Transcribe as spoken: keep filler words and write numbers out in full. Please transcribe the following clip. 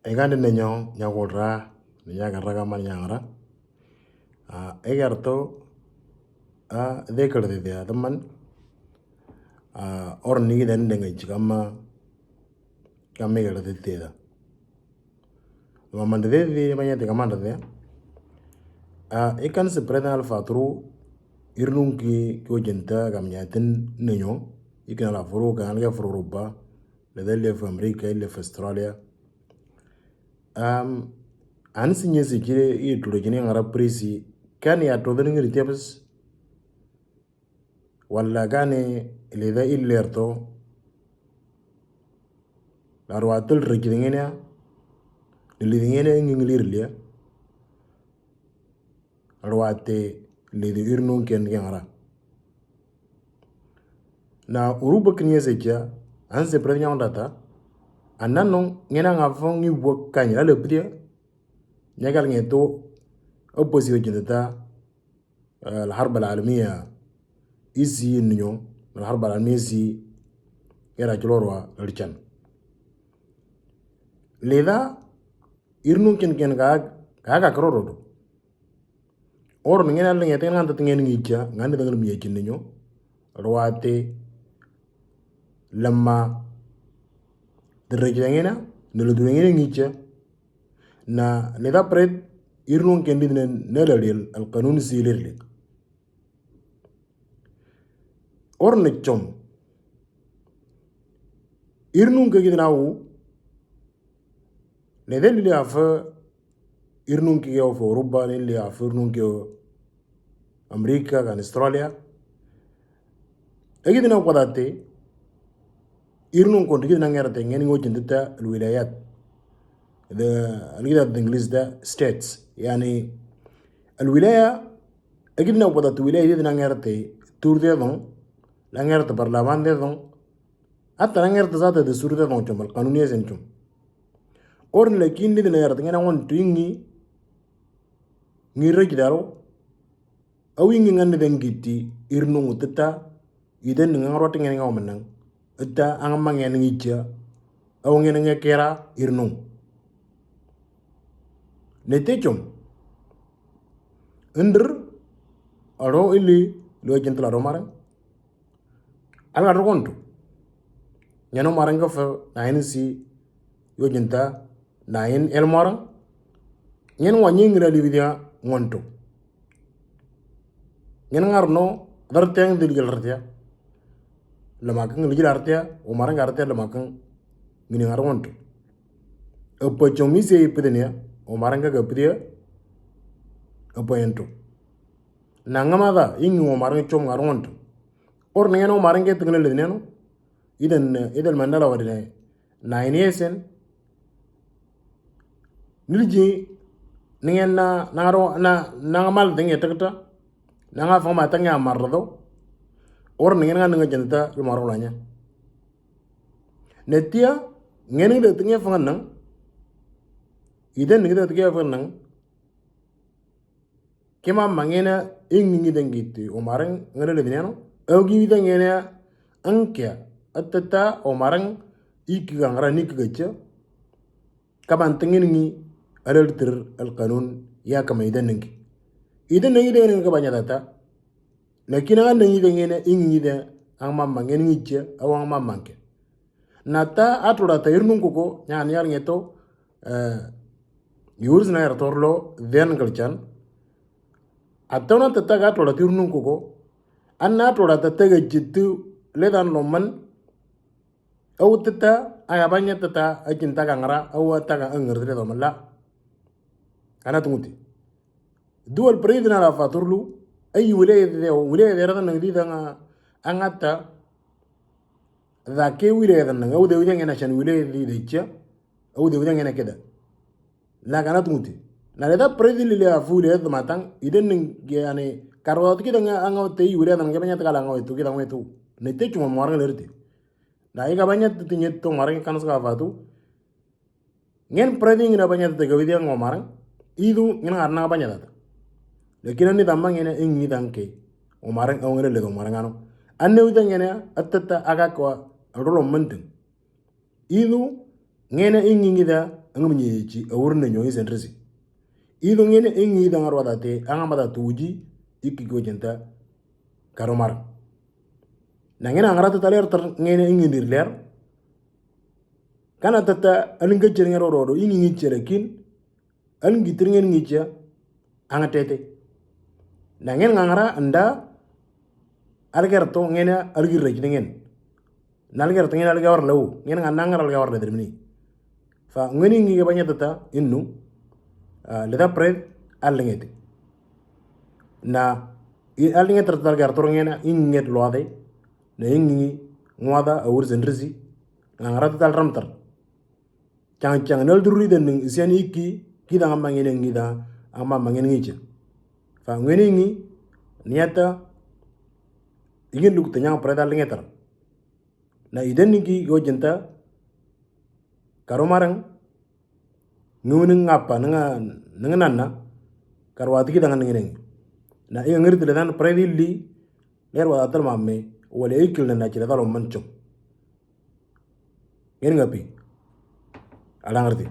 Egan de nenyo nyagolra, nyagarra gaman nyangara. Egarto a dekar de dia teman. Or ni den dengan jikama kami gar de dia. Maman de dia manya te kamanda dia. Ekan se preda al fatru irnunki ko jenta kam nyatin nenyo. Ikan la furu kan ga furu ruba. Lada ile fi Amerika, ile fi Australia. Am, an sinye si kire i tulo jini ngara prisi. Kan ya to den ngiri tiabas. Wala gane ile da ilerto. La ruatul rikidingene. Nilidingene ngingilir lia. Ruate lidi irnunken ngara. Na uruba kinya seja, an se prenya ondata. Anano ngena ngafong ni bua kanya la lepdia. Nyagal ngeto opposio jintata. Al harba al alamiya isi ninyo. Al harba al alamiya isi era jilorwa richan. Leda irnunken ken ga ga krorodo. Or ngena le ngete nganta tengen ngicha ngani tengen miya kinyo. Ruate lama derejengena nulu duengena ngicha. Na leda pret irnunken didne nela lil al qanun silir lik. Or ne chom irnunke gidnawu. Leda lili afa irnunke ge of Europa, lili afa irnunke Amerika kan Australia. Egidna kwadate irnun kon gidna ngerte ngeni ngo jindita al wilayat. De al gida de English da states. Yani al wilaya egidna kwadate wilaya gidna ngerte tur de don la ngerte barlaman de don. Hatta la ngerte zata de sur de don chom al qanun yesen chom. Or lakin gidna ngerte ngena ngon tuingi ngi rajidaro. Awi ngi ngan den giti irnung teta iden ngan rot ngen ngau menang. Eta ang mangen ngi ja. Aw ngen nge kera irnung. Nete chom. Ender aro ili lo jentla ro marang. Al ngar rogonto. Nyano marang ka fe nain si yo jenta nain el marang. Nyen wa nyingira libidia ngonto. Nyen ngar no darteng dil gel artia. Lamakang dil gel artia, o marang artia lamakang ngini ngar ngonto. Apa chomi se ipedenia, o marang ka gapdia. Apa ento. Nangamada ingi o marang chom ngar ngonto. Or neno marang ke tengle neno. Idan idan mandala wadine. Na ini esen. Nilji ningen na nangaro na nangamal denge tekta. Nanga fama tenge amardo. Or ningen nga ningen jenta lumaro lanya. Netia ngeni de tenge fangan nang. Idan ningen de tenge fangan nang. Kema mangena ingi ngi dengiti o marang ngana le dineno. Au gi wida ngena angkia atata o marang iki gangara nik gacha. Kaban tengin ngi alal tir al qanun ya kama idan ngi. Idan ngi de ngi kabanya data. Lakin ang ngi de ngena ingi de ang mamang ngi cha awang mamang ke. Nata atura ta irnung koko nyan yar ngeto. Yurs na yar torlo den kalchan. Atona tata ga tola tirnung koko. Anna tola tata ga jitu ledan loman. Au tata aga banya tata ajin taga ngara au taga angr de lomala. Kana tunguti. Dual pridna la faturlu. Ay wile de wile de radan nang di danga angata. Dake wile dan nang au de wile ngena chan wile di de cha. Au de wile ngena keda. La kana tunguti. Na leda predi lile afu le matang iden ning yani karwa tu kida nga anga te wile dan ngena nyata kala anga tu kida ngai tu. Ne te chuma marang lerti. Na iga banya tu tinye to marang kan ska fatu. Ngen predi ngina banya tu gawi dia ngo marang. Idu ngena arna banya data. Lakin ani tamang ngena ingi dangke. O marang au ngena le do marang ano. Anne uda ngena atata aga kwa rolo mending. Idu ngena ingi ngida ang mnyi chi awur ne nyo i sendrisi. Ido ngene ingi da ngarwa da te, ang amada tuji, iki go jenta, karomarang. Na ngene angra tata ler tar ngene ingi dir ler. Kana tata alinga chere ngero rodo, ingi ngi chere kin, alingi tir ngene ngi cha, ang tete. Na ngene ngangra anda, alger to ngene algir rek ngene. Na alger to ngene alger war lawu, ngene nganangra alger war ledrimini. Fa ngene ngi banya tata innu, ah, leda pred alingete. Na i alingete tata alger to ngene inget loade, na ingi ngwada awur sendrisi, ngangra tata alramtar. Chang chang nal duri den ning isian iki, kida ngama ngene ngida, ama mangene ngicha. Fa ngene ngi, niata, ingin luk tenyang pred alingetar. Na iden ngi go jenta, karomarang, nguning ngapa, nanga, nanga nanna, karwati kida ngan ngene ngi. Na inga ngiri tile dan pred illi, ler wa atal mamme, wale ikil nana chile talo manchok. Ngene ngapi. Alang arti.